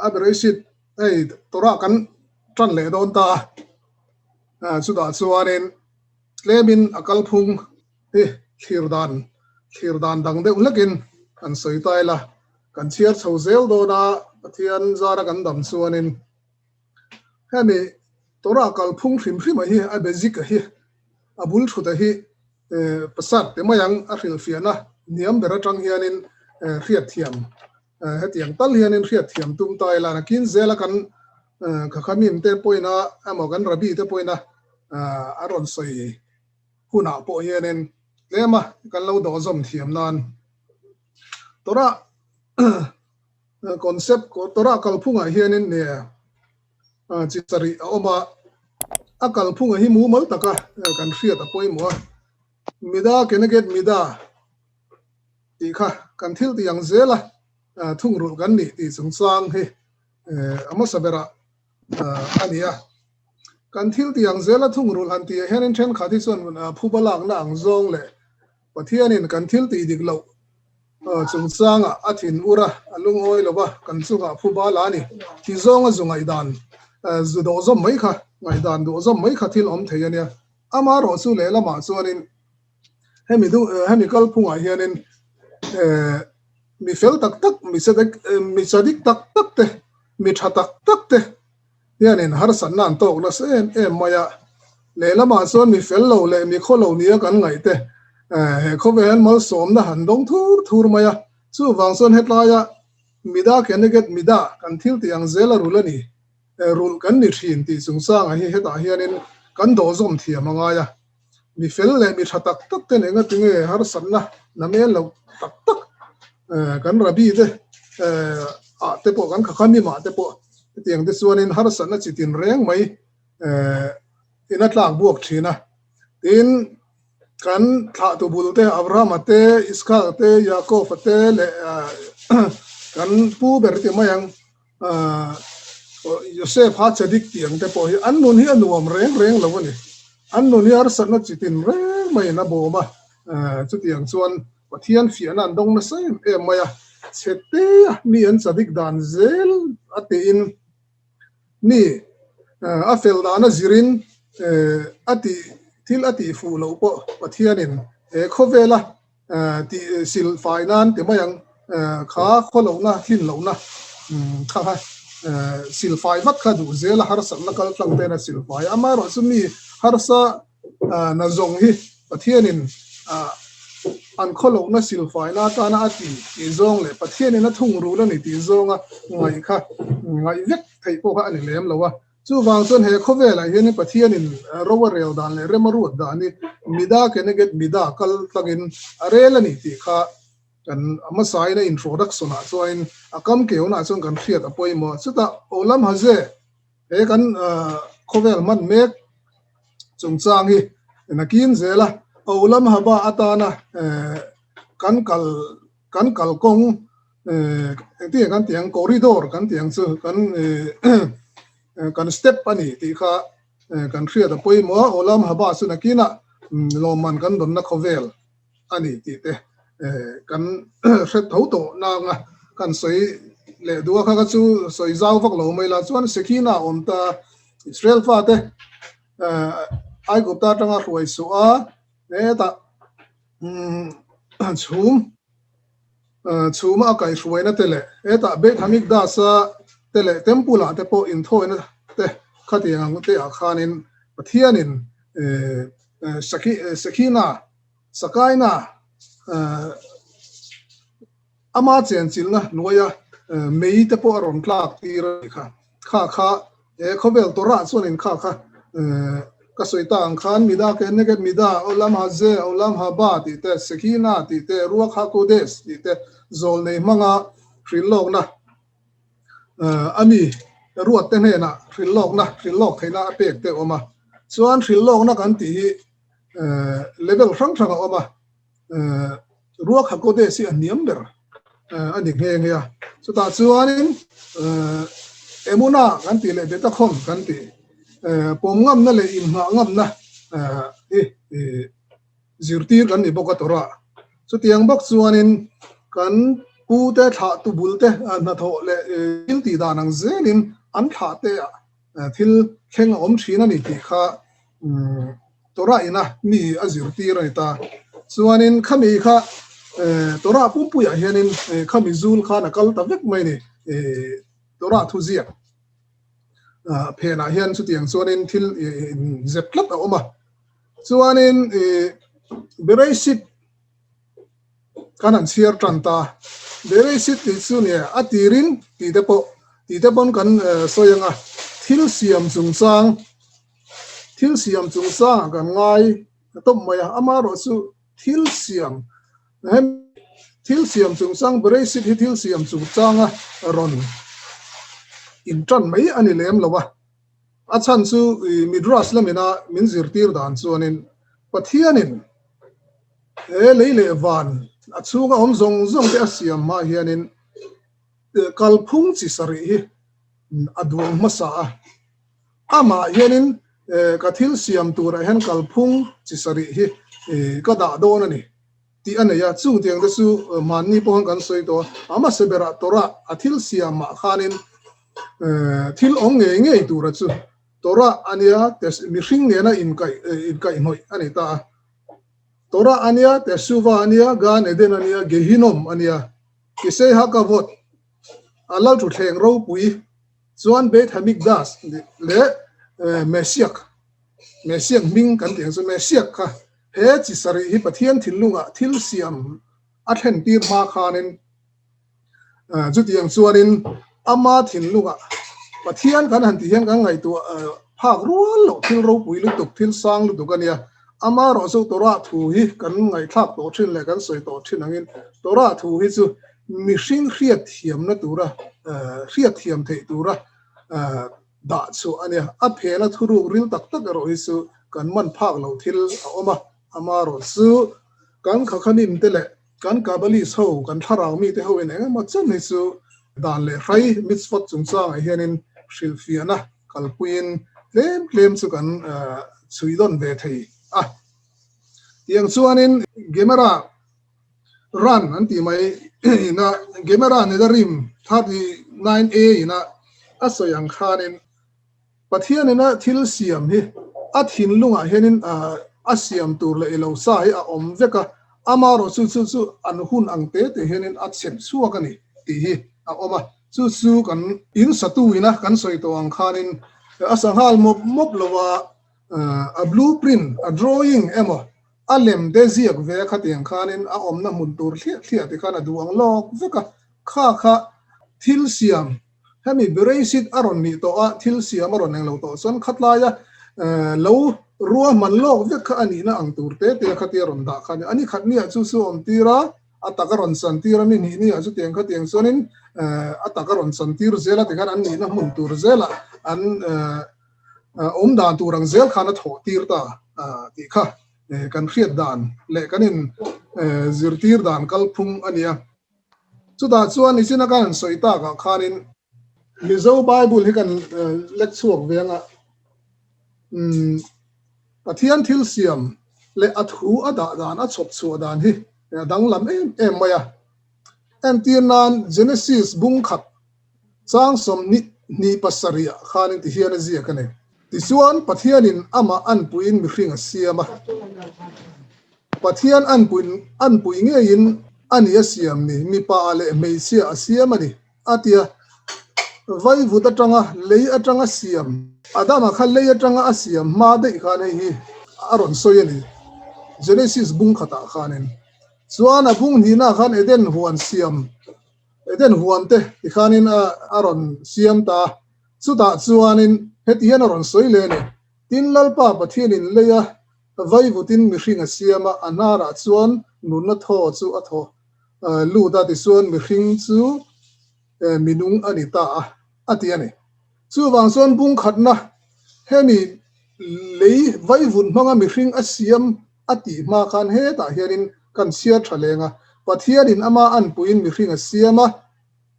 A Bereshit hei Torah kan tan leh dawn ta a, chutah chuanin tlemin a kalphung hi thlir dan thlir dan dang deuh hlekin kan sawi ta ila, kan chhiar chho zel dawn a, Pathian zara kan dam chuanin hemi Torah kalphung hrim hrim a hi a basic a hi a bul thut a hi pasat te mai ang a hrilhfiahna hniam ber atang hianin hriatthiam hetiang tal hianin hriatthiam tum ta ila nakin zela kan Khakhamim te pawhin a emaw kan Rabbi te pawhin a a rawn sawi hunah pawh hianin tlem a kan lo dawhzawm thiam nan Torah concept Torah kalphungah hianin chi sarih a awm a, a kalphunga hi mumal taka kan hriat a pawimawh a, Mida keneged mida tih kha kan thil tih ang zel a, thungrulh kan nih tih chungchang hi a hmasa berah a ni a. Kan thil tih ang zel a thungrulh han tih ah hianin thenkhat hi chuan phuba lakna ang zawng leh Pathianin kan thil tih dik loh chungchangah a thin ur a, a lungawi lo va, kan chungah phuba la a ni. Thi zawnga zu ngaihdan zu dawh zawm mai kha, ngaihdan duh zawm mai kha thil awm thei a nia. Amaherawh chu lehlamah chuanin hemi duh hemi kalphungah hianin mi fel tak tak, mi sadik mi sadik tak tak te, mi tha tak tak te hianin harsatna an tawk nasa em em mai a. Lehlamah chuan mi fel lo leh mi khaw lo nia kan ngaih te he khawvel hian malsawmna han dawng thur thur mai a. Chuvang chuan hetlaia mida keneget mida kan thil tih ang zel a rul a ni. Rulh kan ni thin tih chungchangah hi hetah hianin kan dawhzawm thiam a ngai a. Mi fel leh mi tha tak tak ten enga tinge harsatna la mel lo tak tak kan Rabbi te ah te pawh kan Khakhamim ah te pawh hetiang te chuanin harsatna chi tin reng mai in a tlak buak thin a. Tin, kan thlahtu bul te Abrahama te, Isaka te, Yaakova te leh kan pu ber ti mai ang Joseph ha Chadik tih ang te pawh hi an nun hi a nuam reng reng lo a ni. An nun hi harsatna chi tin reng maiin a bawm a, chutiang chuan Pathian fiahna an dawng nasa em em mai a, chhe te a mi an Chadik dan zel a tiin mi a fel dan a zirin a tih thil a tih fuh loh pawh Pathianin he khawvela tih sil fai nan ti mai ang kha khawlohna hlin lohna kha kha sil fai vat kha duh zel a harsatna kal tlang ten a sil fai a amaherawh chu mi harsa na zawng hi Pathianin an khawlohna sil faina atana a ti tih zawng leh Pathianin a thungrul a ni tih zawnga ngaih kha ngaih vek theih pawh kha a ni lem lo a. Chuvang chuan he khawvelah hianin Pathianin ro a rel dan leh rem a ruat dan hi mida keneget mida kal tlangin a rel a ni tih kha kan a hmasain a introduction ah chuanin a kam keunah chuan kan hriat a pawimawh. Chutah Olam Haze he kan khawvel hman mek chungchang hi nakin zel a, Olam Haba atana kan kal kan kalkawng engtin nge kan tih ang corridor kan tih ang chu kan kan step a ni tih kha kan hriat a pawimawh a, Olam Haba chu nakinah lawmman kan dawnna khawvel a ni tih te kan hre tho tawh nang a, kan sawi leh duh a kha kha chu sawi zau vak lo mai la chuan Shekinah a awm ta Israel fate Aigupta atanga hruai suh a hetah chhum chhuma a kaihhruaina te leh hetah Beit Hamikdash-a te leh Temple-ah te pawh inthawina te khatiang ang te ah khanin Pathianin Shekinah Sakaina ama chenchilhna hnuaia mei te pawh a rawn tlak tir a ni kha. Kha kha he khawvel Torah chuanin kha kha ka sawi ta ang khan Mida keneged Mida, Olam Haze, Olam Haba tih te, Shekinah tih te, Ruach HaKodesh tih te zawlnei hmanga hrilhlawkna a mi ruat te hnenah hrilhlawkna hrilhlawk theihna a pek te a awm a. Chuan hrilhlawkna kan tih hi level hrang hrang a awm a. Ruach HaKodesh hi a hniam ber a ni nghe nghe a. Chutah chuanin Emuna kan tih leh Betakhon kan tih pawm ngamna leh inngah ngamna hi zirtir kan ni bawk a Torah. Chutiang bawk chuanin kan. Pu te thlah tu bul te hnathawh leh thil tih dan ang zelin an thlah te ah thil thleng a awm thin a ni tih kha Torah ina mi a zirtir a ni ta. Chuanin khami kha Torah pumpuiah hianin khami zul khan a kal ta vek mai a ni Torah thuziak phenah hian chutiang chuanin thil inzep tlat a awm a. Chuanin Bereishit Kan han chhiar tan ta. Bereishit tih chu nia a tirin tih te pawh tih te pawn kan sawi ang a, thil siam chungchang thil siam chungchangah kan ngai tawp mai a, amaherawh chu thil siam thil siam chungchang Bereishit hi thil siam chungchanga rawn intan mai a ni lem lo a, a chhan chu Midrash lamina min zirtir dan chuanin Pathianin He lei leh van a chhunga awm zawng zawng te a siam hma hianin kalphung chi sarih hi a duang hmasa a. Amah hianin ka thil siam turah hian kalphung chi sarih hi ka dah dawn a ni tih a nei a. Chung tiang te chu hmanni pawh khan kan sawi tawh a. A hmasa berah Torah a thil siamah khanin thil awm ngei ngei tura chu Torah a nia, mihring nena inkaihhnawih a ni ta a. Torah a nia, Teshuvah a nia, Gan Eden a nia, Gehinom a nia, Kisei Hakavod, a lal thuthleng ropui chuan Beit Hamikdash leh Mesiak, Mesiak hming kan tih ang chu, Mesiak kha he chi sarih hi Pathian thinlungah thil siam a thlen tir hma khanin Chutiang chuanin ama thinlungah Pathian kan han tih hian kan ngaihtuah phak rual loh thil ropui lutuk, thil sang lutuk a nia. Amaherawh chu Torah thu hi kan ngaihthlak tawh thin leh kan sawi tawh thin angin Torah thu hi chu mihring hriatthiamna tura, hriatthiam theih tura dah chhuah a nia. A phena thuruk ril tak tak erawh hi chu kan man phak loh thil a awm a. Amaherawh chu kan khakhanim te leh Kan Kabbalist ho, kan thlarau mite ho in eng emaw chen hi chu dan leh hrai, mitzvot, chungchangah hianin hrilhfiahna kalpuiin tlem tlem chu kan chhui dawn ve thei a. Tiang chuanin Gemara Ran an tih mai ina Gemara Nedarim 39a ina a sawi ang khanin Pathian ina thil siam hi a thinlungah hianin a siam tur leh ilo sa hi a awm vek a, amaherawh chu chu chu an hun ang te te hianin a chep chhuak a ni tih hi a awm a. Chu chu kan in satu ina kan sawi tawh ang khanin a sanghal mawp mawp lo a, a blue print, a drawing emaw a lem te ziak ve a khatiang khanin a awmna hmun tur thliah thliah ti khan a duh ang lawk vek a, kha kha thil siam Hemi Bereishit a rawn nih tawh a, thil siam a rawn eng lo tawh chuan khatlaia lo ruahman lawk vek kha a nihna ang tur te te a khatia rawn dah kha a ni. A ni khat niah chu chu a awm tir a, a tak a rawn chan tir a, ni hnih niah chu tiang khatiang chuanin a tak a rawn chan tir zel a tikhan an nihna hmun tur zelah an awm dan tur ang zel khan a thawh tir ta tih kha kan hriat dan leh kan in zirtir dan kalphung a nia. Chutah chuan nichina kan han sawi takah khanin Mizo Bible hi kan lek chhuak ve anga Pathian thil siam leh a thu a dah dan a chhawp chhuah dan hi a danglam em em mai a. Entir nan Genesis bung khat Chang 27 ah khanin ti hian a ziak a ni. Tichuan, Pathianin amah anpuiin mihring a siam a. Pathian anpui ngeiin a ni a siam ni, mipa leh hmeichhia a siam a ni, a ti a. Vaivut atanga lei atanga siam, Adama kha lei atanga a siam hma daih khan hei hi a rawn sawi a ni, Genesis bung khatah khanin. Chuan a bung hnihnaah khan Eden huan siam Eden huan te tikhanin a rawn siam ta a, chutah chuanin heti hian a rawn sawi leh a ni, Tin, Lalpa Pathianin leia vaivutin mihring a siam a, a hnarah chuan nunna thaw chu a thaw lut a, tichuan mihring chu minung a ni ta a, a ti a ni. Chuvang chuan bungkhatna hemi lei vaivut hmanga mihring a siam a tih hma khan hetah hianin kan chhiar tha leng a, Pathianin ama anpuiin mihring a siam a,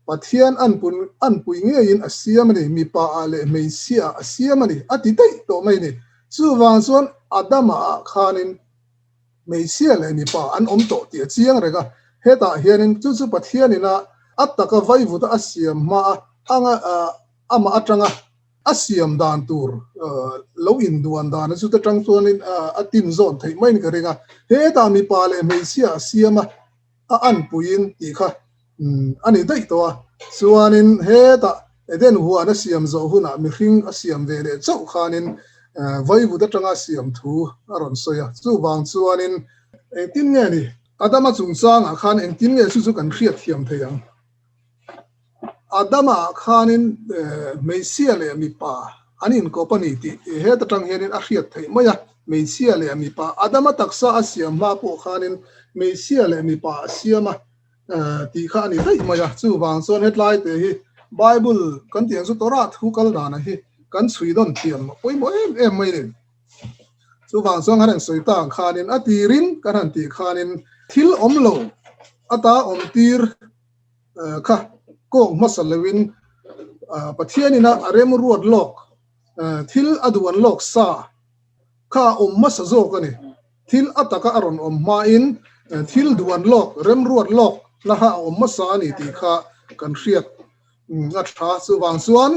Pathian anpui ngeiin a siam a ni, mipa ah leh hmeichhia ah a siam a ni, a ti daih tawh mai a ni. Chuvang chuan Adama ah khanin hmeichhia leh mipa an awm tawh tih a chiang reng a. Hetah hianin chu chu Pathianin a a taka vaivuta a siam hma a anga amah atanga a siam dan tur lo induan dan a chuta tang chuanin a tin zawn theih maiin ka ring a. Hetah mipa leh hmeichhia a siam a, a anpuiin tih kha a ni daih tawh a. Chuanin hetah Eden huan a siam zawh hunah mihring a siam ve leh chauh khanin vaivut atanga siam thu a rawn sawi a. Chuvang chuanin engtin nge ni Adama chungchangah khan engtin nge chu chu kan hriatthiam thei ang? Adama ah khanin hmeichhia leh mipa an inkawp a ni tih het atang hianin a hriat theih mai a, hmeichhia leh mipa Adama taksa a siam hma pawh khanin hmeichhia leh mipa a siam a tih kha a ni daih mai a, chuvang chuan hetlai te hi Bible kan tih ang chu Torah thu kal dana hi kan chhui dawn thiam a pawimawh em em mai a ni. Chuvang chuan kan han sawi ta ang khanin a tirin kan han tih khanin thil awm lo ata awm tir kha kawng hmasa loin Pathianin a remruat lawk thil a duan lawk sa kha a awm hmasa zawk a ni. Thil a taka a rawn awm hmain thil duan lawk, remruat lawk na kha a awm hmasa a ni tih kha kan hriat a tha. Chuvang chuan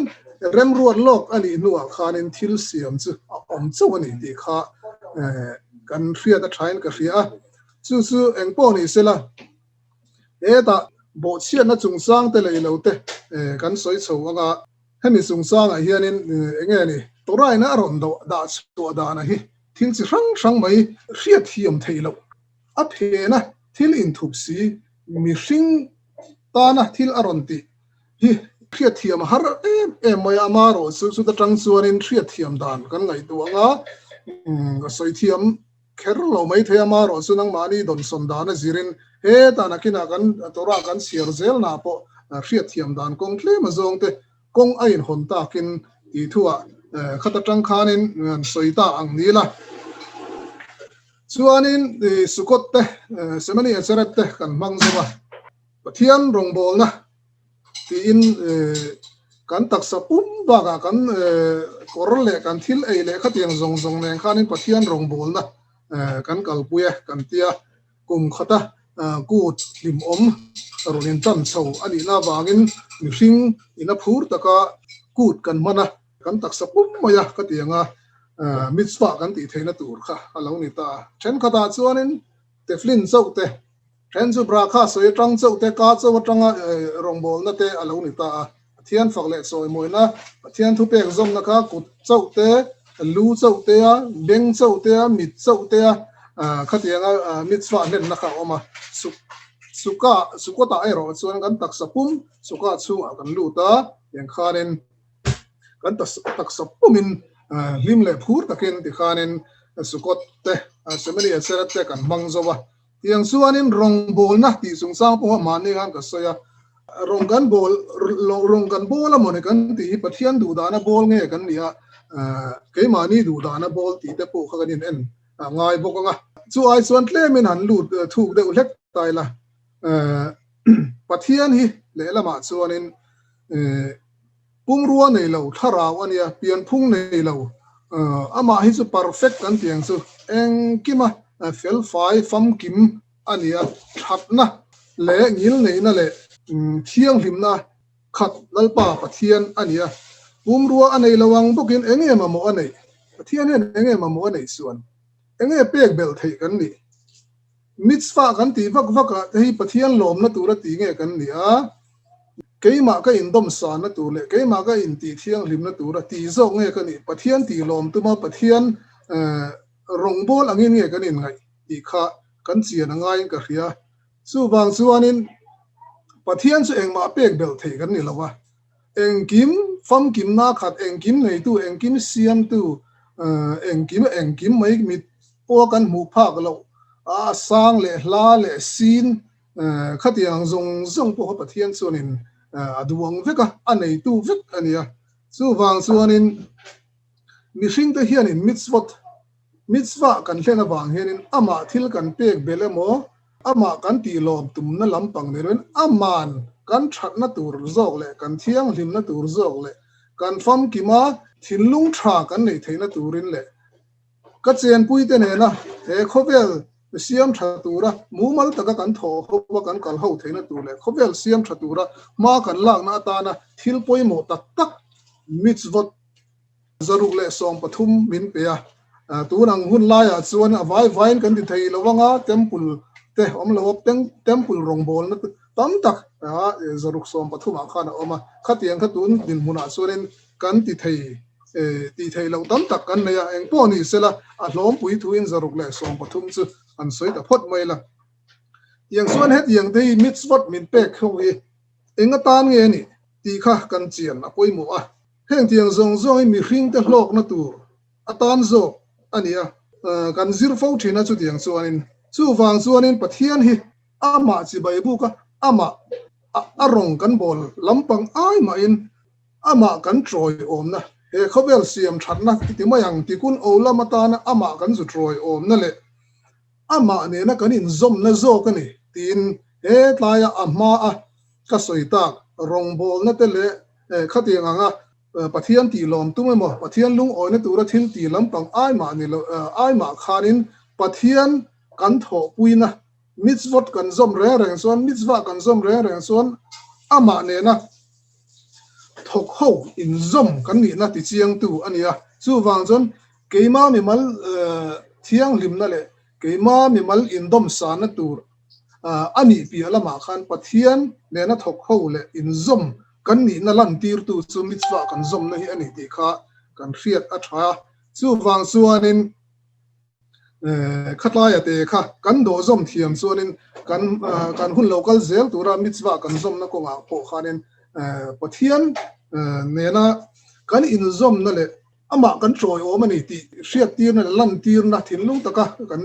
remruat lawk a nih hnuah khanin thil siam chu a awm chauh a ni tih kha kan hriat a thain ka hria a. Chu chu engpawh ni sela. Hetah bawhchhiatna chungchang te leh ilo te kan sawi chho ang a, hemi chungchangah hianin eng nge ni Torah-in a rawn dah chhuah dana hi thil chi hrang hrang mai hriatthiam theih loh a phena thil inthup si mihring tana thil a rawn tih hi hriatthiam a har em em mai a, amaherawh chu chuta tang chuanin hriatthiam dan kan ngaihtuah ang a, ka sawi thiam Kher lo mai thei a, marawh chu nangmahni dawnsawn dan a zirin hetah nakinah kan Torah kan chhiar zelna pawh hriatthiam dan kawng tlem a zawng te kawng a inhawn takin tih thuah khat atang khanin an sawi ta ang ni la. Chuanin Sukkot te, Shemini Atzeret te kan hmang zo a, Pathian rawngbawlna tiin kan taksa pum bakah kan kawr leh kan thil ei leh khatiang zawng zawng nen khanin Pathian rawngbawlna kan kalpui a kan tia kum khata kut hlimawm rawn intan chho a nihna avangin mihring ina phur taka kut kan hman a, kan taksa pum mai a khatianga mitzvah kan tih theihna tur kha a lo ni ta. Thenkhatah chuanin teflin chauh te Then chu Brakha sawi atang chauh te, ka chauh atanga rawngbawlna te a lo ni ta a. Pathian fak leh chawimawina, Pathian thupek zawmna kha kut chauh te, lu chauh te a, beng chauh te a, mit chauh te a, khatianga mitzvah hlenna kha a awm a. Sukkah, Sukkot-ah erawh chuan kan taksa pum Sukkah chhungah kan lut a, tiang khanin kan taksa pumin hlim leh phur takin tikhanin Sukkot te, Shemini Atzeret te kan hmang zo a. Tiang chuanin rawngbawlna tih chungchang pawha mahni khan ka sawi a, rawng kan bawl rawng kan bawl a mawni kan tih hi Pathian duhdana bawl nge kan ni a, keimahni duhdana bawl tih te pawh kha kan in en ngai bawk ang a. Chu ai chuan tlemin han lut thuk deuh hlek ta ila, Pathian hi lehlamah chuanin Pumrua nei lo, thlarau a nia, pianphung nei lo, amah hi chu perfect kan tih ang chu, engkima felfai famkim a nia, thatna leh ngilneihna leh thianghlimna khat Lalpa Pathian a nia, pumrua a nei lo ang bawkin enge mamawh a neih, Pathian hian enge mamawh a neih chuan enge pek belh theih kan nih, mitzvah kan tih vak vak ah te hi Pathian lawmna tura tih nge kan nih a, Keimah ka indawmsanna tur leh keimah ka intih thianghlimna tura tih zawk nge ka nih? Pathian tih lawm tuma Pathian rawngbâwl angin nge kan inngaih tih kha kan chian a ngaiin ka hria. Chuvang chuanin Pathian chu engmah pek belh theih kan ni lo a, engkim famkimna khat, engkim neitu, engkim siamtu, engkim engkim mai mit pawha kan hmuh phak loh a sang leh hla leh sin Khatiang zawng zawng pawha Pathian chuanin a duang vek a, a neitu vek a ni a. Chuvang chuanin mihringte hianin mitzvot, mitzvah kan hlen avang hianin amah thil kan pek belh emaw, amah kan tihlawm tumna lampang ni loin aman kan thatna tur zawk leh kan thianghlimna tur zawk leh kan famkima thinlung tha kan neih theihna turin leh ka chenpuite nena he khawvel. Siam tha tura mumal taka kan thawh ho a kan kal ho theihna tur leh khawvel siam tha tura hma kan lakna atana thil pawimawh tak tak mitzvot 113 min pe a. Tun ang hun laiah chuan a vai vaiin kan ti thei lo anga temple te awm lo a, temple rawngbawlna tam tak 113 ah khan a awm a. Khatiang kha tun dinhmunah chuanin kan ti thei tih theih loh tam tak kan nei a, eng pawh ni sela a hlawmpui thuin 113 chu an sawi ta phawt mai la. Tiang chuan hetiang te hi mitzvot min pek ho hi eng atan nge ni tih kha kan chian a pawimawh a. Heng tiang zawng zawng hi mihring te hlawkna tur atan zawk a ni a, kan zir fo thin a chutiang chuanin chuvang chuanin Pathian hi amah chibai buk a, amah a rawng kan bawl lampang ai mahin Amah kan trawiawmna, he khawvel siam thatna ti mai ang tikun o lam atana amah kan zu trawiawmna leh amah nena kan inzawmna zawk a ni tiin he tlaia a hma a ka sawi tak rawngbawlna te leh khatiang anga Pathian tih lawm tum emaw Pathian lungawina tura thil tih lampang ai mah ni lo ai mah khanin Pathian kan thawhpuina mitzvot kan zawm reng reng chuan mitzvah kan zawm reng reng chuan amah nena Thawk ho inzawm kan nihna tichiangtu a ni a, chuvang chuan keima mimal thianghlimna leh keima mimal indawmsana tur a nih piah lamah khan Pathian nena thawk ho leh inzawm kan nihna lantirtu chu mitzvah kan zawmna hi a ni tih kha kan hriat a tha a. Chuvang chuanin. Khatlaia te kha kan dawh zawm thiam chuanin kan kan hun lo kal zel tura mitzvah kan zawmna kawngah pawh khanin Pathian nena kan inzawmna leh amah kan tawiawm a ni tih hriattirna leh lantirna thinlung taka kan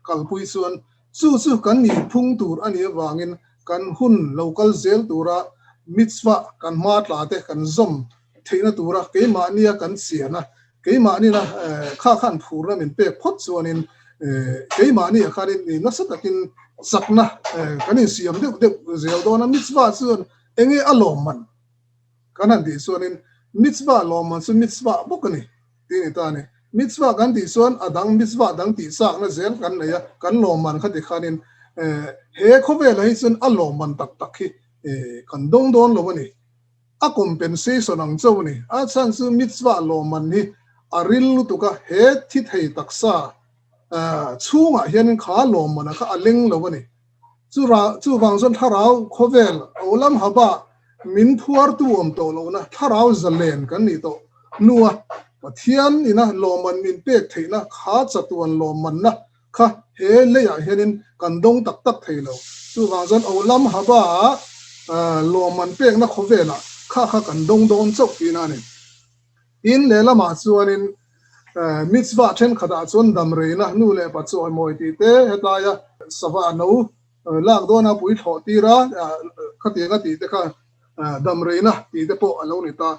kalpui chuan chu chu kan nihphung tur a nih avangin kan hun lo kal zel tura mitzvah kan hma tla te kan zawm theihna tura keimahnia kan chian a Keimahni-na kha khan phurna min pek phawt chuanin keimahni-ah khanin nasa takin chakna kan insiam deuh deuh zel dawn a. Mitzvah chuan enge a lawmman kan han tih chuanin mitzvah lawmman chu mitzvah bawk a ni tih a ni ta a ni. Mitzvah kan tih chuan a dang mitzvah dang tih chakna zel kan nei a, kan lawmman kha ti khanin he khawvelah hi chuan a lawmman tak tak hi kan dawng dawn lo a ni. A compensation ang chauh a ni. A chhan chu mitzvah lawmman hi a ril lutuk a, he thi thei taksa chhungah hianin kha lawmman a kha a leng lo a ni. Chuvang chuan thlarau khawvel olam haba min phuartu awm tawh lohna thlarau zalen kan nih tawh hnua Pathian ina lawmman min pek theihna kha chatuan lawmmanna kha he leiah hianin kan dawng tak tak thei lo. Chuvang chuan Olam Haba lawmman pekna khawvelah kha kha kan dawng dawn chauh tihna a ni. Tin, lehlamah chuanin mitzvah thenkhatah chuan damreina nu leh pa chawimawi tih te hetaia sava no lak dawna pui thlawh tira khatianga tih te kha damreina tih te pawh a lo ni ta.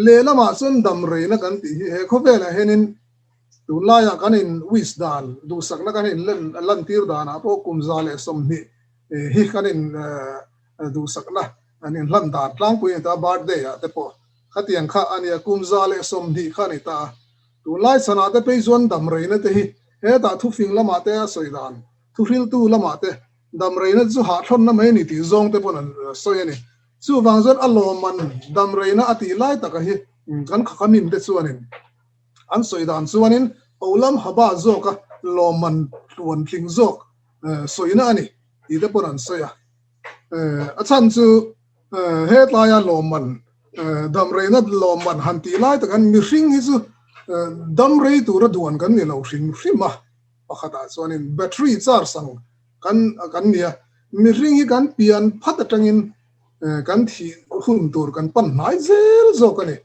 Lehlamah chuan damreina kan tih hi he khawvelah hianin Tunlaiah kan in wish dan, duhsakna kan in lantir danah pawh kum 120 hi kan in duhsakna an in hlan dan tlangpui a ni ta a, birthday ah te pawh khatiang kha a nia, kum 120 kha a ni ta a. Tunlai chhanah te phei chuan damreina te hi hetah thufing lamah te a sawi dan, thuhriltu lamah te damreina chu hahthlawnna mai a ni tih zawng te pawn an sawi a ni. Chuvang chuan a lawmman damreina a tih lai taka hi kan khakhamim te chuanin An sawi dan chuanin Olam Haba zawka lawmman tluan tling zawk sawina a ni tih te pawn an sawi a. A chhan chu hetlaia lawmman damreina lawmman han tih lai tak hian mihring hi chu damrei tura duan kan ni lo hrim hrim a. Pakhatah chuanin battery charge ang kan kan ni a, mihring hi kan pian phat atangin kan thih hun tur kan pan hnai zel zawk a ni.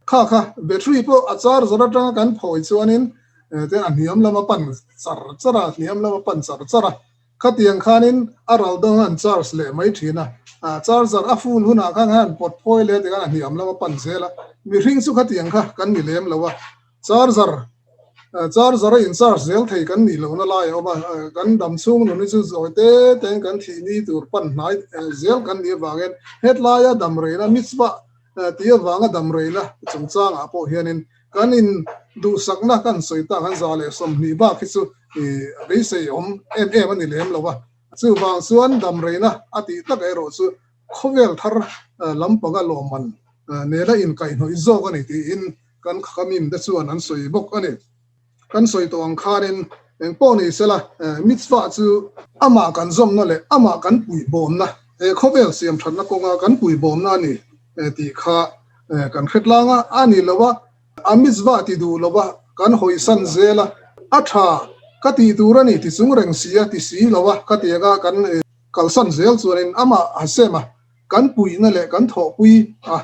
Kha kha battery pawh a charger atanga kan phawi chuanin te a hniam lam a pan char char a, hniam lam a pan char char a. Khatiang khanin a ral dang an charge leh mai thin a, charger a full hunah khan an pawt phawi leh tikhan a hniam lam a pan zel a. Mihring chu khatiang kha kan ni lem lo a, charger charger a in charge zel thei kan nih lohna lai a awm a, kan dam chhung nun hi chu zawi te tein kan thih ni tur pan hnai zel kan nih avangin hetlaia dam reina mitzvah Tih avanga dam reina chungchangah pawh hianin kan in Duhsakna kan sawi tak an 120 bak hi chu a beisei awm em em a ni lem lo a. Chuvang chuan damreina a tih tak erawh chu khawvel thar lampanga lawmman nena inkaihhnawih zawk a ni tiin kan khakamim te chuan an sawi bawk a ni. Kan sawi tawh ang khanin eng pawh ni sela mitzvah chu amah kan zawmna leh amah kan puihbawmna, he khawvel siam thatna kawnga kan puihbawmna a ni tih kha kan hre tlang a, a ni lo a, a mitzvah ti duh lo a, kan hawisan zel a, a tha ka tih tur a ni ti chung reng si a ti si lo a, ka ti anga kan kalsan zel chuanin amah Hashem a kan puihna leh kan thawhpui a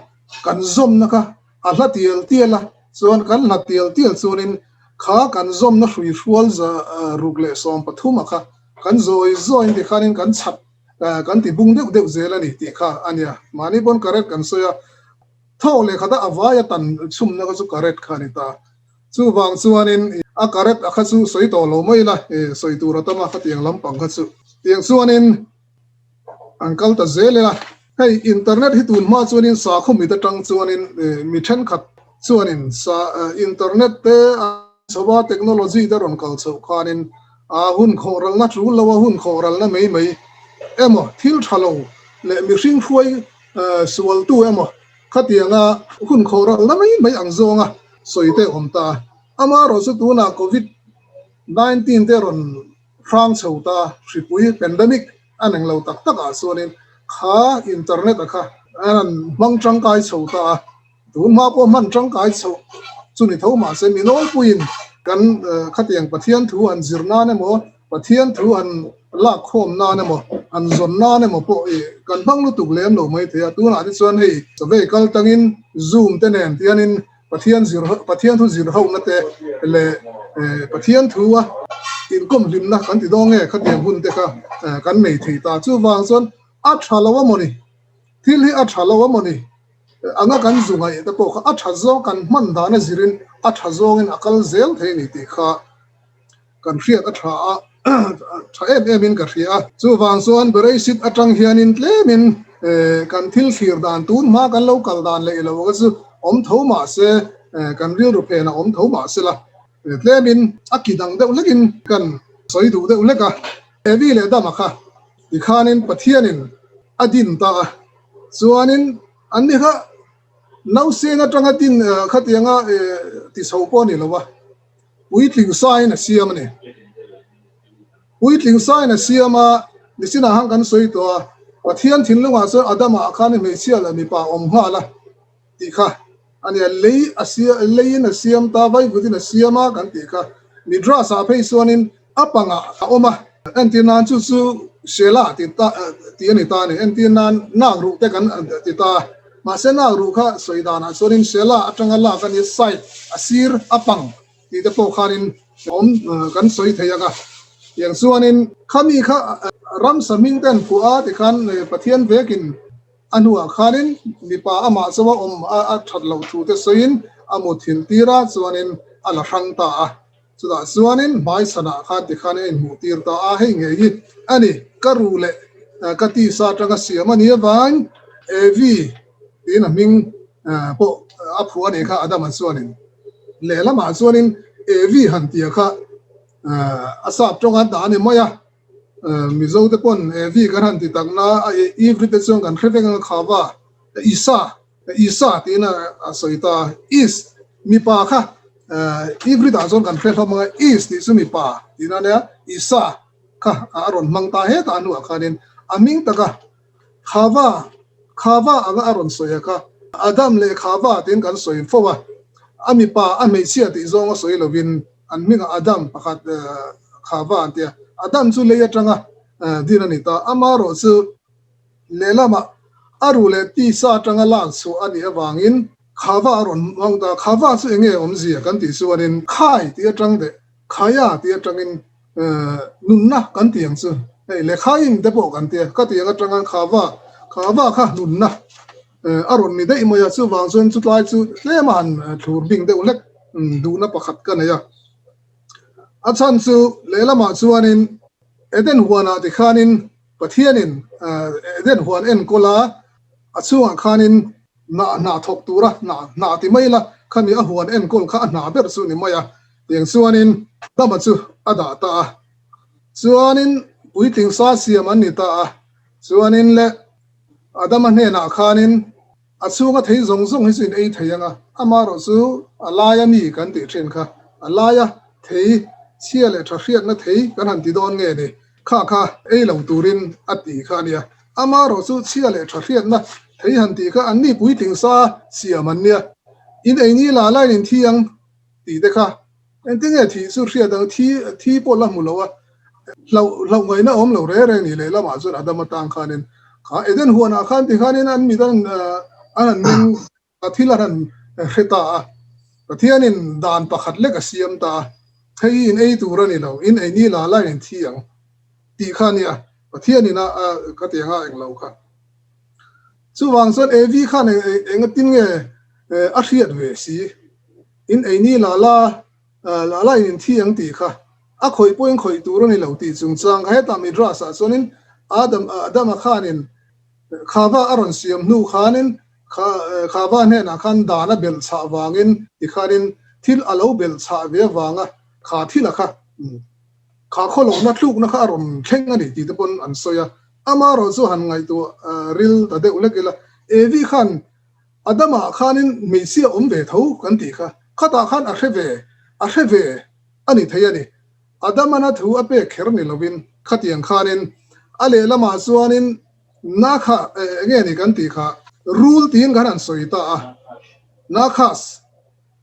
kan zawmna kha A hla tial tial a, chuan kan hla tial tial chuanin kha kan zawmna hrui hrual 113 a kha kan zawi zawiin tikhanin kan chhat kan ti bung deuh deuh zel a ni tih kha a nia. Mahni pawn karet kan sawi a, thawk leh khata a vaia tan chhumna kha chu karet kha a ni ta. Chuvang chuanin a karet a kha chu sawi tawh lo mai ila, sawi tur a tam a khatiang lampang kha chu. Tiang chuanin. An kal ta zel ila, hei internet hi tun hma chuanin sakhaw mit atang chuanin mi thenkhat chuanin sa internet te a chho a, technology te rawn kal chhoh khanin a hun khawhralna tul lo a, hun khawhralna mai mai emaw thil tha lo leh mihring hruai sualtu emaw khatianga hun khawhralna mai mai ang zawnga sawi te awm ta. Amaherawhchu tunah covid 19 te rawn Hrang chho ta hripui, pandemic, a neng lo tak tak ah chuanin kha internet a kha an han hmang tangkai chho ta a, tun hma pawh hman tangkai chho chu ni tho mahse mi nawlpuiin kan khatiang Pathian thu han zir nan emaw Pathian thu han lak khawm nan emaw han zawn nan emaw pawh i kan hmang lutuk lem lo mai thei a, tunah te chuan hei chawei kal tangin zoom te nen tianin Pathian zir Pathian thu zir hohna te leh Pathian thu a inkawm hlimna kan ti dawn nge khatiang hun te kha kan nei thei ta. Chuvang chuan a tha lo a mawni, thil hi a tha lo a mawni anga kan zu ngaih te pawh kha a tha zawng kan hman dan a zirin a tha zawngin a kal zel thei a ni tih kha kan hriat a tha a, tha em em in ka hria a. Chuvang chuan Bereishit atang hianin tlemin kan thil thlir dan tun hma kan lo kal dan leh ilo ka chu awm tho mah se, kan rilru phenah awm tho mah se la, tlemin a ki dang deuh hlekin kan sawi duh deuh hlek a. Evi leh Dama kha tikhanin Pathianin a din ta a, chuanin anni kha nauseng atanga din khatianga ti chho pawh a ni lo a. Puitling sain a siam a ni. Puitling sain a siam a, nichinah khan kan sawi tawh a, Pathian thinlungah chuan Adama ah khan hmeichhia leh mipa awm nghal a tih kha a nia, lei a siam, leiin a siam ta, vaivutin a siam a kan tih kha. Midrash ah phei chuanin a pangah a awm a, entir nan chu chu Shelah ti ta tih a ni ta a ni, entir nan nak ruh te kan ti ta a, mahse nak ruh kha sawi danah chuanin Shelah atanga lak a ni, side, a sir, a pang tih te pawh khanin awm kan sawi thei ang a, tiang chuanin khami kha ramsa hming te an phuah a tikhan Pathian vekin A hnuah khanin mipa amah chu a awm a that loh thu te sawiin a muthilh tir a, chuanin a la hrang ta a. Chutah chuanin hmaichhanah khan tikhan a inhmuh tir ta a, hei ngei hi a ni, ka ruh leh ka tisa atanga siam a ni avangin Evi tiin a hming pawh a phuah a nih kha Adama chuanin. Lehlamah chuanin Evi han tia kha a sap tawng a dah a ni mai a. Mizo te pawn Evi kan han ti tak na a Ivri te chuan kan hre vek ang a Khava, Isa, Isa tiin a sawi ta Is mipa kha Ivri dah chuan kan hre hlawm ang a Is tih chu mipa tih na ania Isa kha a rawn hmang ta hetah hnuah khanin a hming taka Khava, Khava anga a rawn sawi a kha Adam leh Khava tiin kan sawi fo a, a mipa a hmeichhia tih zawng a sawi lovin An hmingah Adam pakhat Khava an ti a, Adam chu lei atanga din a ni ta. Amaherawh chu lehlamah a ruh leh tisa atanga lak chhuah a nih avangin Khava a rawn hmang ta. Khava chu enge awmzia kan tih chuanin khai tih atang leh Khaya tih atangin nunna kan ti ang chu. Hei lehkhain te pawh kan ti a, ka tiang atanga Khava, Khava kha nunna A rawn ni daih mai a, chuvang chuan chutlai chu tlem a han thlur bing deuh hlek duhna pakhat ka nei a. A chhan chu lehlamah chuanin Eden huanah tikhanin Pathianin Eden huan enkawl a, a chhungah khanin hnah hnah thawk tura hnah hnah ti mai la. Khami a huan enkawl kha a hna ber chu ni mai a. Tiang chuanin Adama chu a dah ta a. Chuanin puitling sa siam an ni ta a. Chuanin le Adama hnenah khanin a chhunga thei zawng zawng hi chu in ei thei ang a, amaherawh chu a laia mi kan tih thin kha a laia thei chhia leh tha hriatna thei kan han ti dawn nge ni kha kha ei lo turin a ti kha a nia. Amaherawh chu chhia leh tha hriatna thei han tih kha an ni puitling sa siam an nia. In ei ni la lain in thi ang tih te kha engtin nge thih chu hriat ang thi thi pawh la hmu lo a hlauh hlauh ngaihna awm lo reng reng ni lehlamah chuan Adam atang khanin kha Eden huanah khan tikhanin an mit an an han meng a thil an han hre ta a Pathianin dan pakhat lek a siam ta a hei hi in ei tur a ni lo in ei ni la lain in thi ang tih kha a nia Pathianin a ka ti anga englo kha chuvang chuan Evi khan engatin nge a hriat ve si. In ei ni la la, la la in inthi ang tih kha a khawih pawhin khawih tur a ni lo tih chungchang kha hetah Midrash ah chuanin Adam Adama khanin Khava a rawn siam hnu khanin kha Khava hnenah khan dan a belh chhah vangin tikhanin thil a lo belh chhah ve avanga kha thil a kha kha khawlohna tlukna kha a rawn thleng a ni tih te pawn an sawi a. Amaherawh chu han ngaihtuah ril ta deuh lek ila Evi khan Adama khanin hmeichhia awm ve tho kan tih kha, khatah khan a hre ve, a hre ve a ni thei a ni. Adamana thu a pek kher ni lovin khatiang khanin a lehlamah chuanin Nakha, enge ni kan tih kha, rul tiin kan han sawi ta a, Nakhas,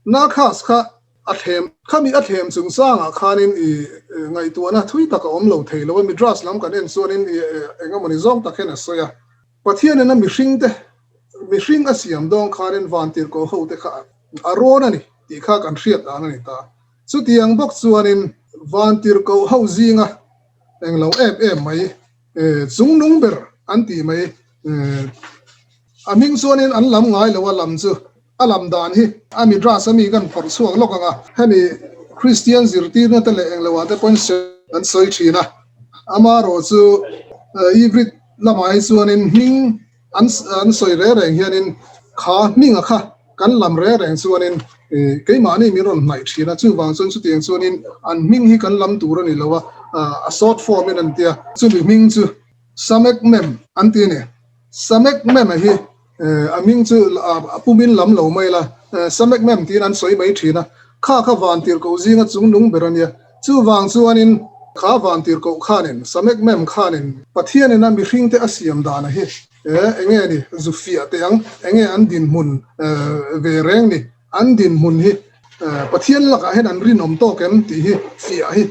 Nakhas kha a thlem, khami a thlem chungchangah khanin i ngaihtuahna thui tak a awm lo thei lo a, Midrash lam kan en chuanin i engemawni zawng tak hian a sawi a. Pathianin a mihringte mihring a siam dawng khanin vantirhkoh hote kha a rawn a ni tih kha kan hriat dan a ni ta. Chutiang bawk chuanin vantirhkoh ho zinga englo em em mai chungnung ber an tih mai a hming chuanin an lam ngai lo a lam chu a lam dan hi a midrash a mi kan phawrh chhuak lawk ang a, hemi Kristian zirtirna te leh englo ah te pawhin an sawi thin a, amaherawh chu Ivrit lamah hi chuanin hming an an sawi reng reng hianin kha hminga kha kan lam reng reng chuanin keimahni min rawn hnaih thin a, chuvang chuan chutiang chuanin an hming hi kan lam tur a ni lo a, a short form in an tia, chumi hming chu Samek Mem an ti a ni. Samek Mem a hi A hming chu a pumin lam lo mai la, Samek Mem tiin an sawi mai thin a, kha kha vantirhkoh zinga chungnung ber a nia. Chuvang chuanin kha vantirhkoh khanin, Samek Mem khanin, Pathianin a mihringte a siam dana hi enge ni zu fiah teh ang, enge an dinhmun ve reng ni, an dinhmun hi Pathian lakah hian an rinawm tawk em tih hi fiah hi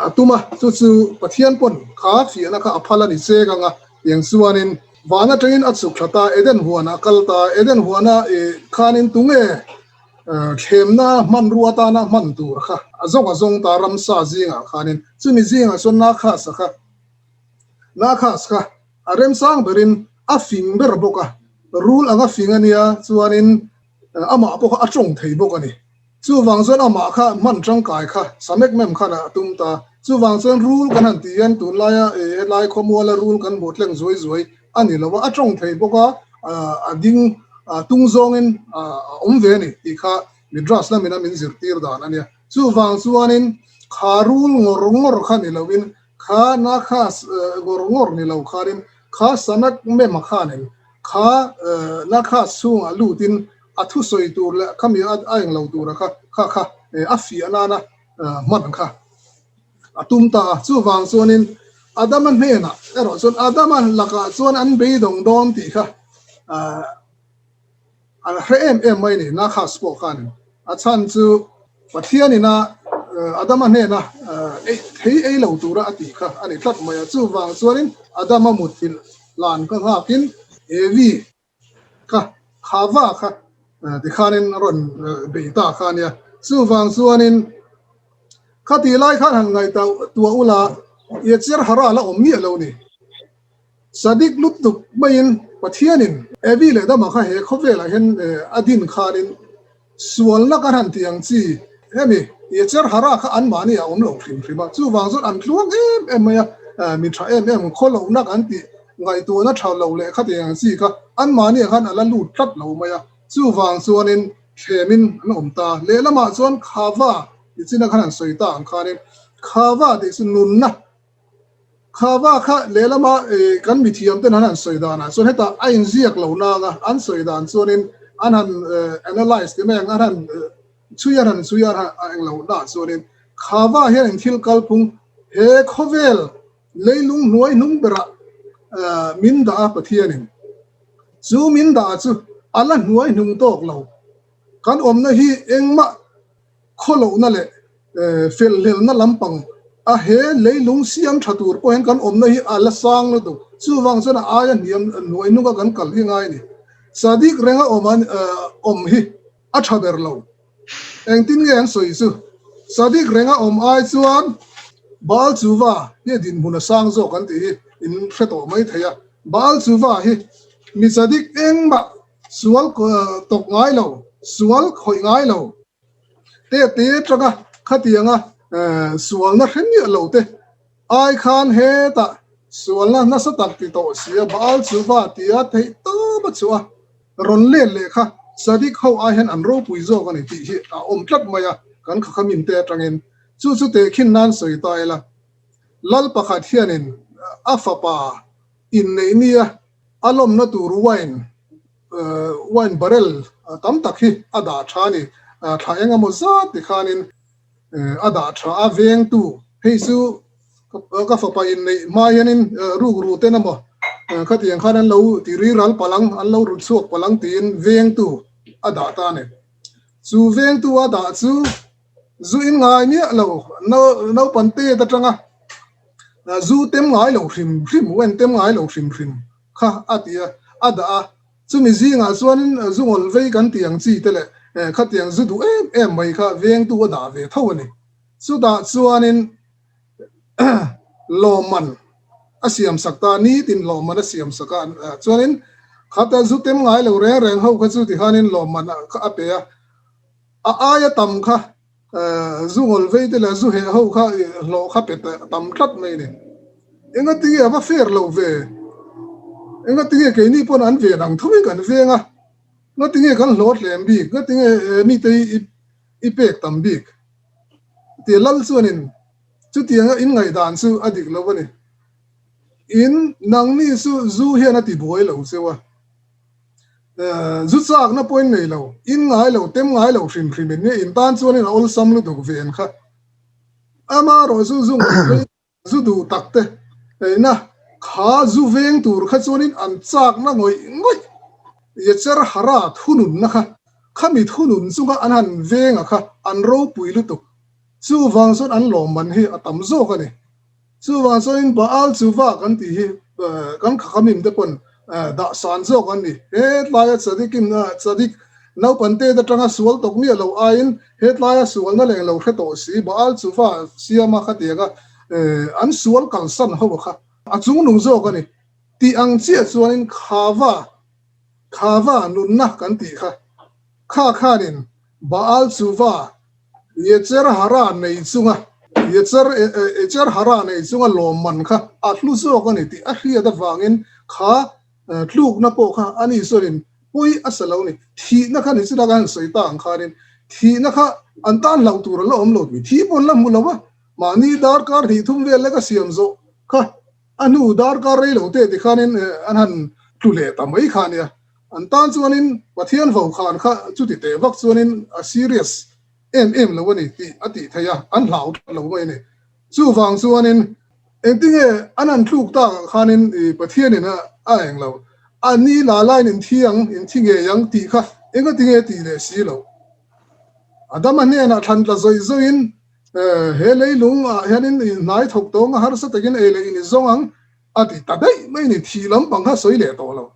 a tum a, chu chu Pathian pawn kha fiahna kha a phal a ni chek ang a, tiang chuanin van atangin a chhuk thla ta, Eden huanah a kal ta, Eden huana khanin tunge thlemna hmanrua atana hman tur kha a zawng a zawng ta ramsa zingah khanin chumi zingah chuan Nakhas-a kha Nakhas kha a remchang berin a fing ber bawk a, rul anga fing a nia chuanin Amah pawh kha a tawng thei bawk a ni. Chuvang chuan amah kha hman tangkai kha Samek Mem khan a tum ta. Chuvang chuan rul kan han tih hian tunlaia helai khawmuala rul kan hmuh tleng zuai zuai a ni lo a, a tawng thei bawk a, a ding tung zawngin a awm ve a ni tih kha Midrash lamin a min zirtir dan a nia. Chuvang chuanin kha rul ngawr ngawr kha ni loin kha Nakhas ngawr ngawr ni lo khanin kha Samek Mem-a khanin Kha Nakhas chhungah lutin a thusawi tur leh khami a englo tura kha kha kha a fiah nana hman kha a tum ta a. Chuvang chuanin Adama hnenah erawh chuan Adama lakah chuan an beidawng dawn tih kha an hre em em mai a ni Nakhas pawh khanin. A chhan chu Pathianin a Adama hnena thei ei lo tura a tih kha a ni tlat mai a. Chuvang chuanin Adama mutthilh hlan ka nghakin Evi kha Hava kha tikhanin a rawn bei ta kha a nia. Chuvang chuanin khatih lai khan han ngaihtuah ula Yetzer Hara la awm miah lo ni. Sadik lutuk maiin Pathianin Evi leh Adama kha he khawvelah hian a din khanin Sualna kan han tih ang chi hemi Yetzer Hara kha anmahni a awm lo hrim hrim a, chuvang chuan an tluang em em mai a, mi tha em em khawlohna kan tih ngaihtuahna tha lo leh kha tih ang chi kha anmahni ah khan a la lut tlat lo mai a, chuvang chuanin Thlemin an awm ta. Lehlamah chuan Khava tih chin a khan an sawi ta ang khanin Khava tih chu nunna. Khava kha lehlama kan mithiam ten an han sawi danah chuan hetah a inziak lo nang a, an sawi dan chuanin an han analyse ti mai ang, an han chhui an han chhui a englo naah chuanin Khava hian in thil kalphung he khawvel leilung hnuai hnung berah min dah a Pathianin. Chu min dah chu a la hnuai hnung tawk lo. Kan awmna hi engmah khawlohna leh felhlelna lampang a he leilung siam tha tur pawh hian kan awmna hi a la sang lutuk. Chuvang chuan a aia hniam hnuai hnunga kan kal hi ngai a ni. Sadik renga awm awm hi a tha ber lo. Engtin nge an sawi chu? Sadik renga awm ai chuan Baal Chuva hi a dinhmun a sang zawk an tih hi in hre tawh mai thei a. Baal Chuva hi mi Sadik engmah sual tawk ngai lo, sual khawih ngai lo, te te atanga khatianga sualna hre miah lo te ai khan hetah sualna nasa tak ti tawh sia Baal Chuva tia theih tawp a chhuah a. Rawn let leh kha Sadik ho ai hian an ropui zawk a ni tih hi a awm tlat mai a, kan khakhamin te atangin chu chu tehkhin nan sawi ta ila. Lal pakhat hianin a fapa inneih nia a lawmna tur wine wine barrel tam tak hi a dah tha a ni. Thla eng emaw zat tikhanin a dah tha a, vengtu hei chu ka fapa inneih hma hianin rukru ten emaw khatiang khan an lo ti riral palh ang, an lo rut chhuak palh ang tiin vengtu a dah ta a ni. Chu vengtu a dah chu zu in ngai miah lo, naupang tet atanga zu tem ngai lo hrim hrim, wen tem ngai lo hrim hrim kha a ti a, a dah a. Chumi zingah chuanin zu ngawl vei kan tih ang chi te leh khatiang zu duh em em mai kha vengtu a dah ve tho a ni. Chutah chuanin lawmman a siam sak ta, nitin lawmman a siam sak a, chuanin khata zu tem ngai lo reng reng ho kha chu tikhanin lawmman kha a pe a, a aia tam kha zu ngawl vei te leh zu heh ho kha hlawh kha pe tam tlat mai a ni. Engatinge a va fair lo ve? Engatinge keini pawn an ven ang tho in kan veng a, ngatinge kan hlawhtlem bik, ngatinge mite hi i pek tam bik? Tia lal chuanin chutianga in ngaihdan chu a dik lo a ni. In nangni chu zu hian a ti buai lo cheu a, zu chakna pawh in nei lo, in ngai lo, tem ngai lo hrim hrim in nia, in tan chuanin a awlsam lutuk ven kha. Amaherawh chu zu ngaih Zu duh tak te eina kha zu veng tur kha chuanin an chakna ngawih ngawih Yetzer Hara thununna kha khami thunun chunga an han venga kha an ropui lutuk. Chuvang chuan an lawmman hi a tam zawk a ni. Chuvang chuanin Baal Chuva kan tih hi kan khakhamim te pawn dah san zawk an ni. Hetlaia Tzadikim Tzadik naupangte atanga sual tawk miah lo aiin Hetlaia sualna leng lo hre tawh si, Baal chuva siama khatianga an sual kalsan ho kha a chungnung zawk a ni tih ang chiah chuanin Khava, Khava nunna kan tih kha, kha khanin Baal chuva Yetzer Hara nei chunga, Yetzer, Yetzer Hara nei chunga lawmman kha a hlu zawk a ni tih a hriat avangin kha tlukna pawh kha ani chuanin Pawi a sa lo ni. Thihna kha ni chilak a han sawi ta ang khanin thihna kha an tan hlauh tur a la awm lo tih thi pawh an la hmu lo a, mahni darkar hnih thum vel lek a siam zawh kha a hnu darkar rei lo te tikhanin an han tlu leh ta mai kha nia. An tan chuanin Pathian vo khan kha chuti teh vak chuanin a serious em em lo a ni tih a tih theih a, an hlau that lo mai a ni. Chuvang chuanin Engtinge an han tluk tak ah khanin i Pathianin a a eng lo, a ni la lain in thi ang, in thi ngei ang tih kha engatinge tih leh si lo. Adama hnenah thlan tla zawih zawihin he leilung ah hianin i hnai thawk tawng a harsa takin ei leh in i zawng ang a ti ta daih mai ni, thih lampang kha sawi leh tawh lo.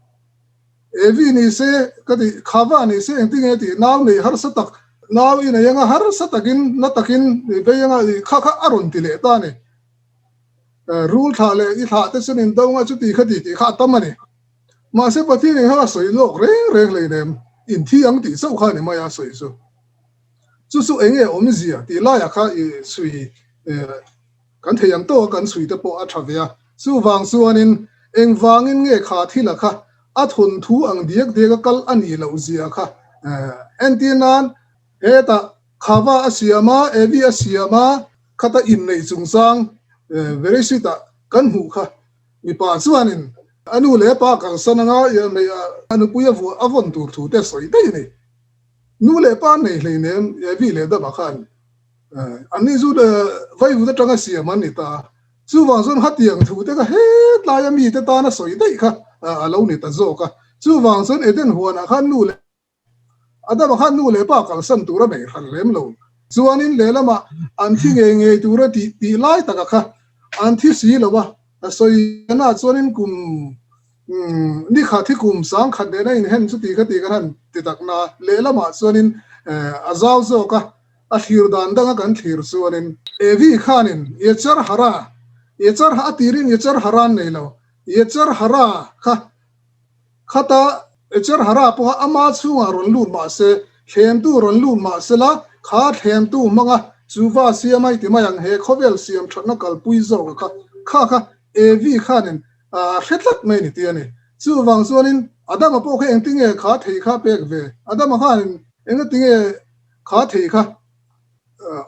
Evi ni se ka ti, Khava ni se engtinge tih nau neih harsa tak, nau i nei anga harsa takin na takin i bei anga kha kha a rawn ti leh ta a ni. Rul thlah leh i thlah te chuan in do nga chuti kha ti tih kha a tam a ni. Mahse Pathian in kha a sawi lawk reng reng hleinem, in thi ang tih chauh kha a ni mai a sawi chu. Chu chu eng nge awmzia tih laiah kha i chhui kan thei ang tawk a kan chhui te pawh a tha ve a. Chuvang chuanin engvangin nge kha thila kha a thawnthu ang diak diak a kal a nih loh zia kha Entir nan hetah Khava a siam a, Evi a siam a, khata inneih chungchang Bereshit-ah kan hmuh kha. Mipa chuanin a nu leh a pa kalsan anga a nupui a vuah a vawn tur thu te sawi daih a ni. Nu leh pa nei hleinem Evi leh Adama khan anni chu vaivut atanga siam an ni ta a. Chuvang chuan hetiang thu te kha hetlaia mite tana sawi daih kha a lo ni ta zawk a. Chuvang chuan Eden huanah khan nu leh Adama khan nu leh pa kalsan tur a nei hran lem lo. Chuanin lehlamah an thi ngei ngei tur a tih tih lai taka kha an thi si lo a, a sawi na chuanin kum ni khat hi kum sangkhat nena inhen chu ti kha ti kan han ti tak na lehlamah chuanin a zau zawk a, a thlir dan danga kan thlir chuanin Evi khanin Yetzer Hara, Yetzer a tirin Yetzer Hara an nei lo, Yetzer Hara kha Khata Echer Hara pawha ama chhungah rawn lut mah se, thlemtu rawn lut mah se la, kha thlemtu hmanga chuva siam ai ti mai ang, he khawvel siam thatna kalpui zawk a kha, kha kha Evi khanin a hre tlat mai ni ti a ni. Chuvang chuanin Adama pawh kha engtinge kha thei kha pek ve? Adama khanin engatinge kha thei kha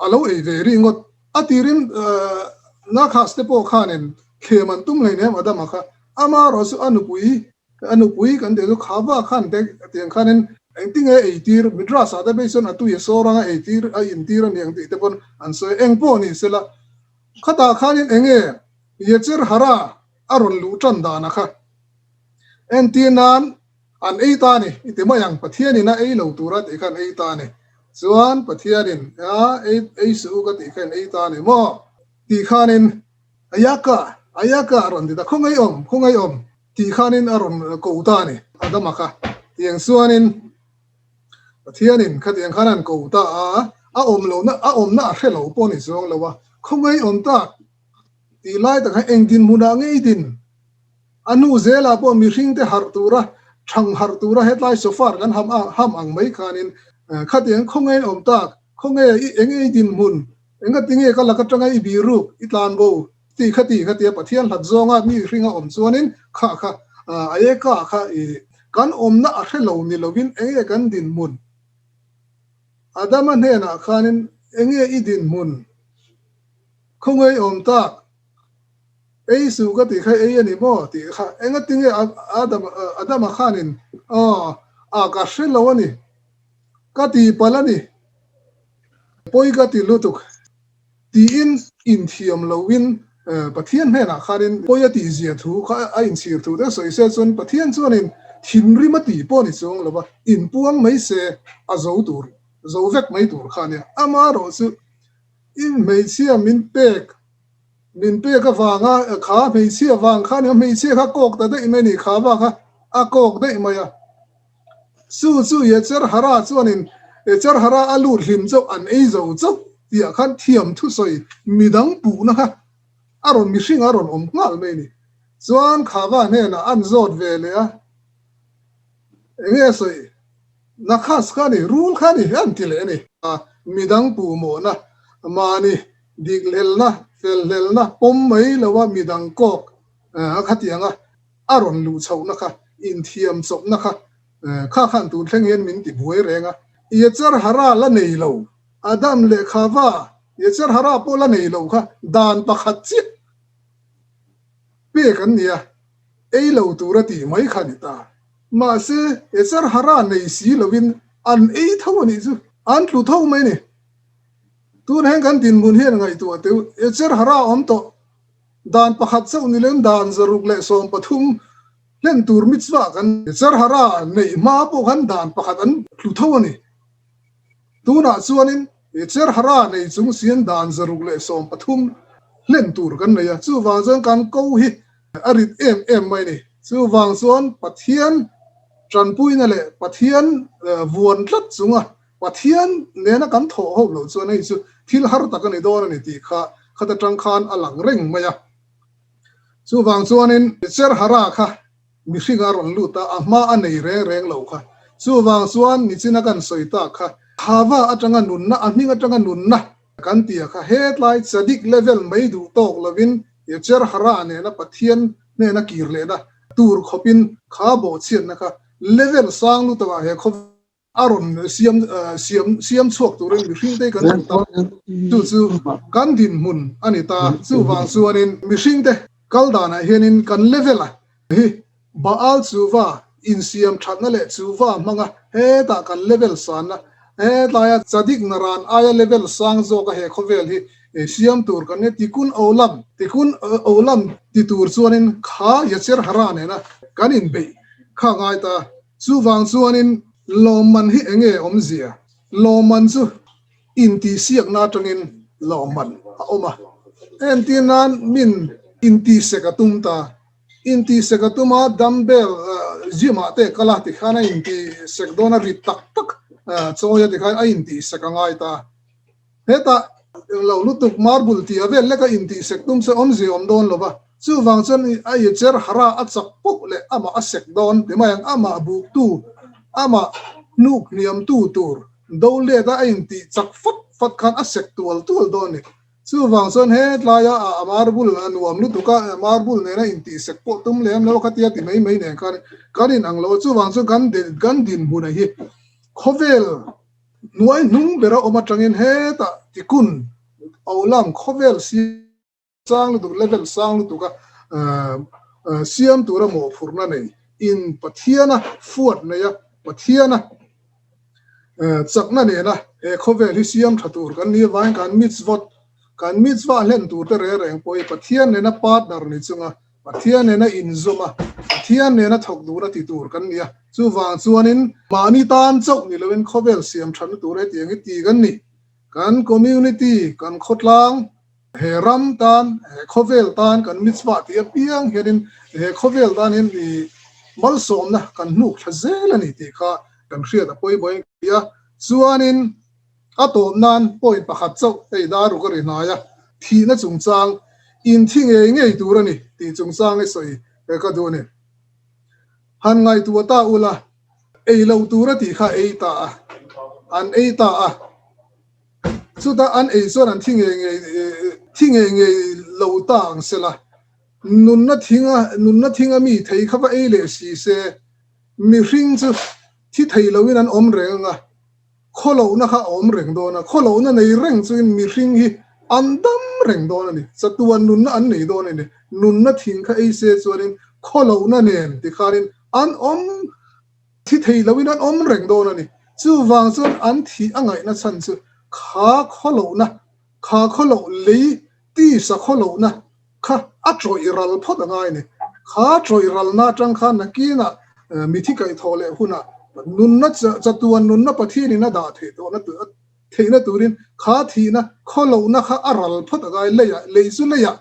a lo ei ve ri ngawt? A tirin Nakhas te pawh khanin thlem an tum hleinem Adama kha. Amaherawh chu a nupui, a nupui kan tih chu Khava khan te tiang khanin engtinge eitir, Midrash ah te phei chuan a tui a sawr anga eitir a intir a ni ang tih te pawn an sawi a, eng pawh ni sela khatah khanin enge Yetzer Hara a rawn luh tan dan a kha entir nan an ei ta a ni i ti mai ang, Pathianin a ei lo tura tih khan ei ta a ni, chuan Pathianin a ei suh u ka tih kha in ei ta a ni maw tih khanin Ayaka, Ayaka a rawn ti ta, khawngaih awm, khawngaih awm tih khanin a rawn ko ta a ni, Adama kha. Tiang chuanin Pathianin khatiang khan an ko ta a, a awm lohna, a awmna a hre lo pawh a ni chuang lo a, khawngaih awm tak tih lai tak khan eng dinhmunah ngei din a hnu zelah pawh mihringte harh tura, thang harh tura hetlai sofar kan ham ham ang mai khanin khatiang khawngaih awm tak, khawnge i eng ei dinhmun Engatinge ka lak atanga i bih ruk, i tlan bo? Ti kha ti kha tia Pathian hlat zawnga mi hringa awm chuanin kha kha a e ka kha i kan awmna a hre lo ni lovin enge kan dinhmun? Adama hnenah khanin enge i dinhmun? Khawngaih awm tak, ei suh ka tih kha ei a ni maw? Tih kha engatinge Adama khanin aw a ka hre lo a ni, ka tihpalh a ni. Pawi ka ti lutuk tiin inthiam loin Pathian hnenah khanin pawi a tihzia thu kha a inchhir thu te sawi se chuan Pathian chuanin thinrim a tih pawh ni chuang lo va, inpuang mai se a zo tur, zo vek mai tur kha a nia. Amaherawh chu i hmeichhia min pek, min pek avanga kha hmeichhia vang kha a nia, hmeichhia kha kawk ta daih mai a ni, kha vang kha a kawk daih mai a. Chu chu Yetzer Hara chuanin Yetzer Hara a lut hlim chauh an ei zo chauh tihah khan thiam thusawi midang puhna kha a rawn mihring a rawn awm nghal mai a ni. Chuan Khava hnenah an zawt ve leh a, enge sawi Nakhas kha a ni, rul kha a ni an ti leh a ni. Midang puhmawhna, mahni dikhlelna, felhlelna pawm mai loa midang kawk a khatiang a. A rawn luh chhohna kha, inthiam chawpna kha, kha khan tun thleng hian min ti buai reng a. Yetzer Hara la nei lo, Adam leh Khava, Yetzer Hara pawh la nei lo kha dan pakhat chiah pek an ni a, ei lo tura tih mai kha a ni ta. Mahse, Yetzer Hara nei si lovin an ei tho a nih chu, an tlu tho mai a ni. Tun heng kan dinhmun hian ngaihtuah teu, Yetzer Hara awm tawh. Dan pakhat chauh ni lem dan 113 hlen tur mitzvah kan Yetzer Hara neih hma pawh khan dan pakhat an tlu tho a ni. Tunah chuanin Yetzer Hara nei chung sian dan 113 hlen tur kan nei a, chuvang chuan kan ko hi a rit em em mai a ni. Chuvang chuan Pathian tanpuina leh Pathian vuan tlat chunga Pathian nena kan thawh ho loh chuan hei chu thil har tak a ni dawn a ni tih kha khat atang khan a lang reng mai a. Chuvang chuanin Yetzer Hara kha mihring a rawn lut a, a hma a nei reng reng lo kha. Chuvang chuan nichina kan sawi tak kha Hava atanga nunna, a hming atanga nunna kan ti a kha hetlai Tzadik level mai duh tawk lovin Yetzer Hara nena Pathian hnena kir lehna tur khawpin kha bawhchhiatna kha level sang lutuk ah he khawvel. A rawn siam siam siam chhuak turin mihring te kan duh ta. Chu chu kan dinhmun a ni ta. Chuvang chuanin mihring te kal danah hianin kan level a hi Baal chuva insiam thatna leh chuva hmanga hetah kan level sanna hetlaia chadik naran aia level sang zawka he khawvel hi siam tur kan nia tikun olam tikun olam ti tur chuanin kha Yetzer Hara nena kan inbeih kha ngai ta. Chuvang chuanin lawmman hi eng nge awmzia? Lawmman chu intihsiakna atangin lawmman a awm a. Entir nan min intihsek a tum ta. Intihsek a tum a, dumbbell gym ah te kal a tikhan a intihsek dawn a, rit tak tak chawi a tikhan a intihsek a ngai ta. Hetah lo lutuk marble tih a vel lek a intihsek tum chu awmzia awm dawn lo va, chuvang chuan a i cher hara a chak poh leh amah a sek dawn ti mai ang, amah buktu, amah hnuk hniamtu tur do let a a intih chak fat fat khan a sek tual tual dawn a ni. Chuvang chuan hetlaia a marble a nuam lutuk a, marble nena intihsek pawh tum lem lo kha tia ti mai mai nen khan kan inang lo a, chuvang chuan kan kan dinhmun a hi khawvel Hnuai hnung bera awm atangin hetah tikun olam khawvel sang lutuk, level sang lutuka siam tura mawhphurhna nei in Pathiana fuat neia Pathiana chakna nena he khawvel hi siam tha tur kan ni avangin kan mitzvot kan mitzvah hlen tur te reng reng pawh hi Pathian nena partner ni chunga Pathian nena inzawm a, Pathian nena thawk dura ti tur kan ni a. Chuvang chuanin mahni tan chauh ni loin khawvel siam thatna tur hetiang hi ti kan ni. Kan community, kan khawtlang, he ram tan, he khawvel tan kan mitzvah tih apiang hianin he khawvel tan hian i malsawmna kan hnuk thla zel a ni tih kha kan hriat a pawimawh in ka ti a. Chuanin A tawp nan point pakhat chauh hei dar ruk a ri hnai a, thihna chungchang inthi ngei ngei tur a ni tih chungchang i sawi ka duh a ni. Han ngaihtuah ta ula, ei lo tur a tih kha ei ta a, an ei ta a, chutah an ei chuan an thi ngei ngei thi ngei ngei lo ta ang sela, nunna thinga nunna thinga mi thei kha va ei leh si se, mihring chu thi thei loin an awm reng ang a. Khawlohna kha a awm reng dawn a, khawlohna nei reng chuin mihring hi an dam reng dawn a ni. Chatuan nunna an nei dawn a ni. Nunna thing kha ei se chuanin khawlohna nen tikhanin an awm thi thei loin an awm reng dawn a ni. Chuvang chuan an thih a ngaihna chhan chu kha khawlohna, kha khawloh lei tisa khawlohna kha a tawih ral phawt a ngai a ni. Kha tawih ralna atang khan nakinah mithi kaihthawh leh hunah nunna chatuan nunna Pathianin a dah theih tawhna theihna turin kha thihna khawlohna kha a ral phawt a ngai leiah lei chu leiah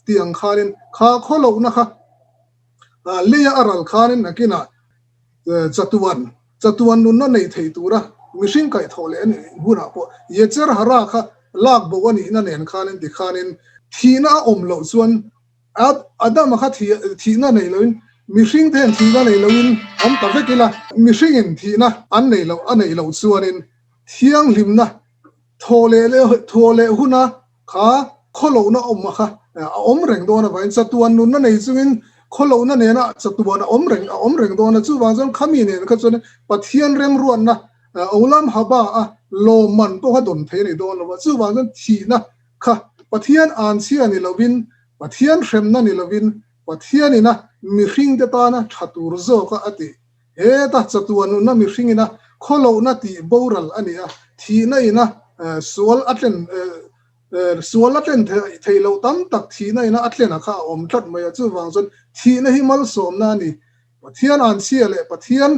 tih ang khanin kha khawlohna kha leia a ral khanin nakinah chatuan Chatuan nunna nei thei tura mihring kaihthawh leh a nih hunah pawh Yetzer Hara kha lak bo a nihna nen khanin tikhanin thihna a awm loh chuan Adama kha thihna nei loin mihring te hian thihna nei loin awm ta vek ila, mihringin thihna an nei loh a neih loh chuanin thianghlimna thaw leh thaw leh huna Kha khawlohna awm a kha a awm reng dawn avangin chatuan nunna nei chungin khawlohna nena chatuan a awm reng a awm reng dawn a, chuvang chuan khami nen kha chuan Pathian remruatna Olam Haba a lawmman pawh kha dawn thei a ni dawn lo va, chuvang chuan thihna kha Pathian anchhia ni lovin Pathian hremna ni lovin Pathianina mihringte tana tha tur zawka a tih heta chatuan nunna mihringina khawlohna tih boral a ni a, thihna ina sual a tlen sual a tlen theih loh tam tak thihna ina a tlen a kha a awm tlat mai a, chuvang chuan thihna hi malsawmna a ni, Pathian anchhia leh Pathian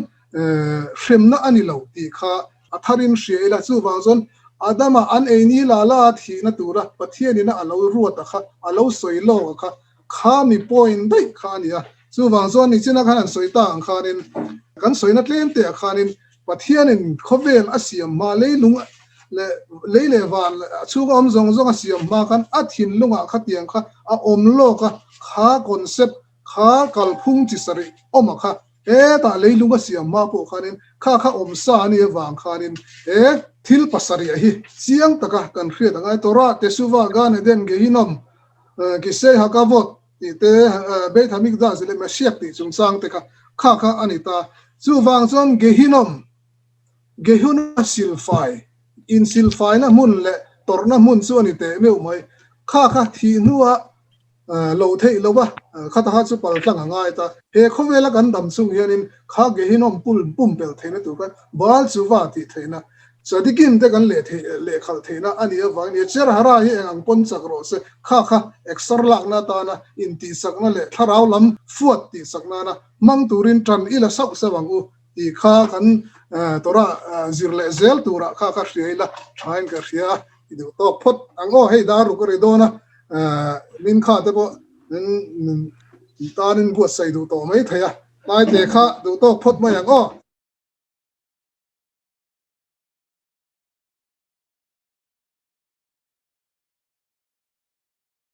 hremna a ni lo tih kha a tharin hria ila, chuvang chuan Adama an ei ni la la a thihna tura Pathianina a lo ruat a kha, a lo sawi lawk a kha, kha mi point daih kha a ni a, chuvang chuan nichina khan an sawi ta ang khanin kan sawina tlem te ah khanin Pathianin khawvel a siam hma leilung leh lei leh van a chhunga awm zawng zawng a siam hma khan a thinlungah khatiang kha a awm lawk a, kha concept kha kalphung chi sarih awm a kha hetah leilung a siam hma pawh khanin kha kha awm sa a nih avang khanin he thil pasarih hi chiang taka kan hriat a ngai Torah Teshuvah Gan Eden Gehinnom Kisei Hakavot tih te, Beit Hamikdash leh Mashiach tih chungchang te kha kha kha a ni ta. Chuvang chuan Gehinnom, Gehuna silfai, insilfaina hmun leh tawrhna hmun chu a ni teh meuh mai. Kha kha thih hnua lo theih lo a, khata kha chu paltlang a ngai ta. He khawvela kan dam chung hianin kha Gehinnom pul pumpelh theihna tur khan Baal chuva tih theihna, Tzadikim te kan leh theih lehkhalh theihna a nih avangin Yetzer Hara hi eng ang pawn chak rawh se, kha kha eksar lakna atana intihsakna leh thlarau lam fuat tihsak nana hmang turin tan i la sauh sauh ang u tih kha kan Torah zir leh zel turah kha kha hria ila thain ka hria a, i duh tawk phawt ang aw, hei dar ruk a ri dawn a, min kha te pawh min tanin buatsaih duh tawh mai thei a, tlai te kha duh tawk phawt mai ang aw.